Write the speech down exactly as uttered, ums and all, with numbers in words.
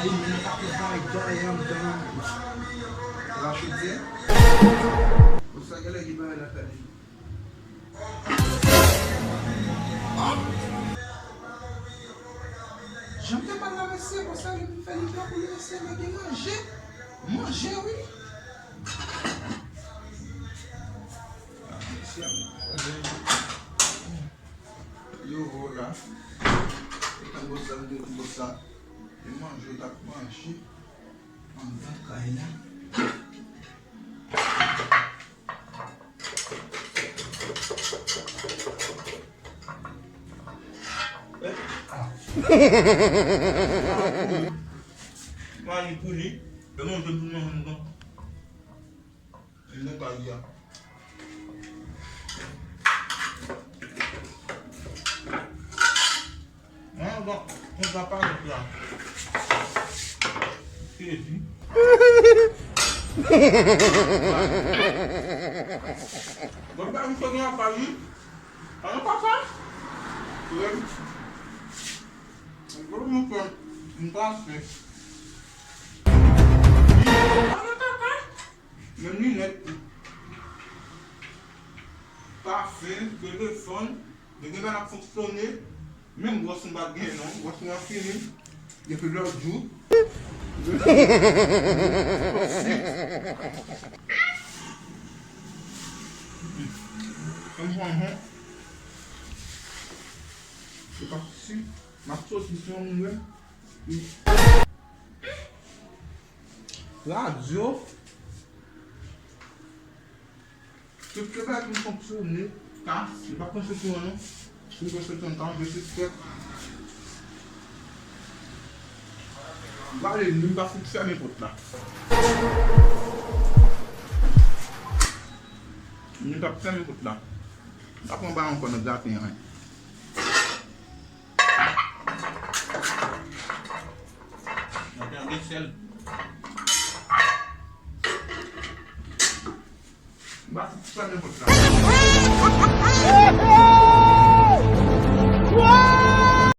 Ay, men, sa te bay dayè anndan. Rapid, pou sa, genlè gen bagay la fè li. Jan m te pral la, mesye, konsa li vin fè li tankou li eseye mete manje. Manje, wi. Yo vo la. E tankou sa, m te di konsa. E manje, t ap manje. Anndan kay la. Mwen li pou li. E manje pou mwen, mwen. Li nan kay la. Mwen, bon, mwen pa parèt la. Sezi. Bon, ba, m konnen apa li. Anon papa. Frè m. M konnen mwen fè. M pase. Anon papa. Menm linèt tou. Pafen, telefòn, men gen bagay ap fonksyone. Menm gwòs mwen pa t gen non, gwòs mwen ap fini. Depi lòt jou. Mwen pran yon. Se pa si. M ap soti si yon moun wè. Radyo. Tout se bagay ki fonksyone. Kas, li pa pran soti an non. Si m pran soti an, m ta antre sou stèp. Gade, li pa fout fèmen pòt la. Li pa fèmen pòt la. M pa pran bagay ankò nan graten an. Nan gen sèl. M pa fout fèmen pòt la.